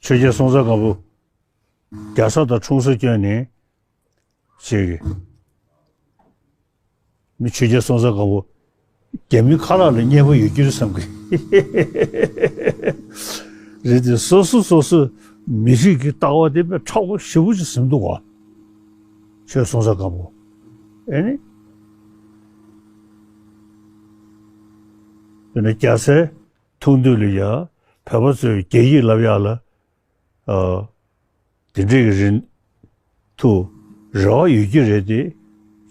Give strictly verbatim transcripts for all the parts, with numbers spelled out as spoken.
ཆོས་རྒྱལ་སྲོང་བཙན་སྒམ་པོ་རྒྱ་བཟའ་དང་འཁྲུངས་ས་བསྐྱོན་ནས་ཅིག་མི་ཆོས་རྒྱལ་སྲོང་བཙན་སྒམ་པོ་རྒྱ་མི་ཁ་ལག་ལ་མཉེས་པོ་ཡོད་རྒྱུ་རེད་བསམ་གི་རེད་དེ། སོ་སོ་སོ་སོའི་མི་རིགས་ཀྱི་ལྟ་བ་དེ་དཔེ་མཁྲེགས་པོ་ཞེ་པོ་ཅིག་ཟིན་འདུག་ག་ཆོས་སྲོང་བཙན་སྒམ་པོ། ཨེ་ནི། དཔེར་ན་རྒྱ་བཟའི་ཐུགས་འདུན་ལ་ཡ་བོད་པ་ཚོས་རྒྱ་ཡིག་བསླབ་ཡག་ལ། ཨ། དེ་འདྲའི་གི་རིན་ཐུ་རེ་བ་ཡོད་ཀྱི་རེད་དེ།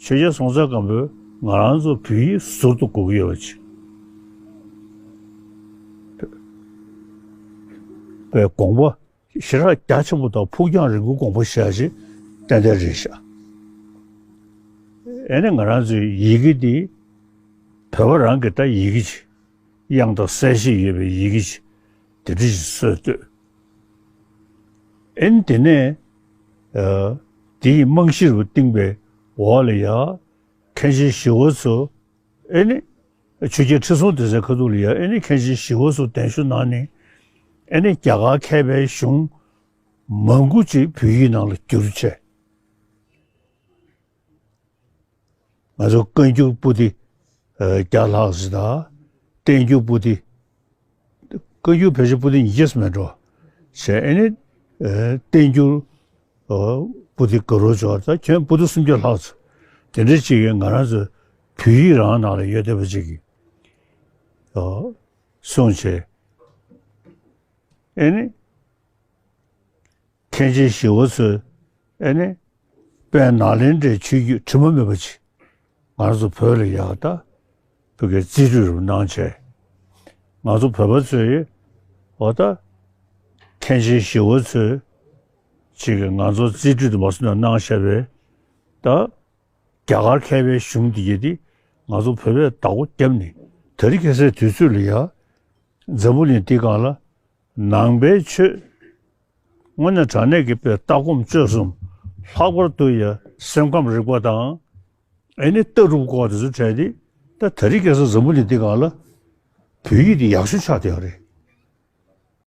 ཆོས་རྒྱལ་སྲོང་བཙན་སྒམ་པོས་ང་རང་ཚོ་བོད་ཡིག་ཟུར་དུ་དགོས་ཀྱི་ཡོད་པ་ཅིག་པའི་དགོངས་པ་ཞེ་དྲག་རྒྱ་ཆེན་པོ་དང་ཕུགས་རྒྱང་རིང་པོའི་དགོངས་པ་བཞེས་ཅིག་ཏན་ཏན་རེད་ཤག་ཨེ་ནི་ང་རང་ཚོའི་ཡི་གེ་འདི་བོད་པ་རང་གི་ད་ཡི་གེ་ཅིག་དབྱངས་དང་གསལ་བྱེད་ཡོད་པའི་ཡི་གེ་ཅིག་དེ་འདྲ་ཞིག་སྲོལ་བཏོད། ཨེ་ནི་དེ་ནས་ཨ་དེའི་རྨང་གཞི་རུ་བཏིང་བའི་འོག་ལ་ཡ་མཁན་ཆེན་ཞི་བ་འཚོ། ཨེ་ནི་ཆོས་རྒྱལ་ཁྲི་སྲོང་ལྡེ་བཙན་ཁ་ཐུག་ལ་ཡ་ཨེ་ནི་མཁན་ཆེན་ཞི་བ་འཚོ་གདན་ཞུ་གནང་ནས། ཨེ་ནི་རྒྱ་གར་མཁས་པའི་གཞུང་མང་པོ་ཅིག་བོད་ཡིག་ནང་ལ་བསྒྱུར་བྱས། ང་ཚོ་བཀའ་འགྱུར་པོ་ཏི་ཨ་བརྒྱ་ལྷག་ཙམ་དང་། བསྟན་འགྱུར་པོ་ཏི། བཀའ་འགྱུར་ཕལ་ཆེར་པོ་ཏི་ཉིས་བརྒྱ་ཙམ་མེད་འགྲོ། བྱས་ཨེ་ནི་ཨ་བསྟན་འགྱུར་ཨ་པོ་ཏི་ག་རོ་ཅོག་ད་ཁྱོན་པོ་ཏི་སུམ་བརྒྱ་ལྷག་ཙམ་དེ་འདྲ་ཅིག་གིས་ང་རང་ཚོ་བོད་ཡིག་རང་ནང་ལ་ཡོད་བསྡད་པ་ཅིག་གི་ཨ་གསུངས་བྱས། ཨེ་ནི། མཁན་ཆེན་ཞི་བ་འཚོས་ཨེ་ནི། དཔལ་ནཱ་ལེནྡྲའི་ཆོས་བརྒྱུད་དྲི་མ་མེད་པ་ཅིག་ང་ཚོ་བོད་ལ་ཡག་ད་བོད་སྐད་རྩིས་སྤྲོད་རུ་གནང་བྱས། ང་ཚོ་བོད་པ་ཚོས་འོ་ད་མཁན་ཆེན་ཞི་བ་འཚོས་ཅིག་གིས་ང་ཚོ་རྩིས་སྤྲོད་དུ་མ་སོང་ན་གནང་བཞག་པའི་ད་རྒྱ་གར་མཁས་པའི་གཞུང་འདི་གྱད་དེ་ང་ཚོ་བོད་པས་བདག་པོ་བརྒྱབ་ནས་དེ་རིང་ཁ་སང་དུས་ཚོད་ལ་ཡ་འཛམ་བུ་གླིང་འདི་སྒང་ལ། ནང་པའི་ཆོས། དངོས་གནས་དྲང་གནས་ཀྱི་དཔེ་ལྟ་སྒོམ་སྤྱོད་གསུམ། ལྷག་པར་དུ་ཡང་སེམས་ཁམས་རིག་པ་དང་། ཨེ་ནི་ལྟ་གྲུབ་སྐོར་དེ་ཚོ་བྲལ་ཏེ། ད་དེ་རིང་ཁ་སང་འཛམ་བུ་གླིང་འདི་སྒང་ལ་བོད་ཡིག་འདི་ཡག་ཤོས་ཆགས་བསྡད་ཡོད་རེད།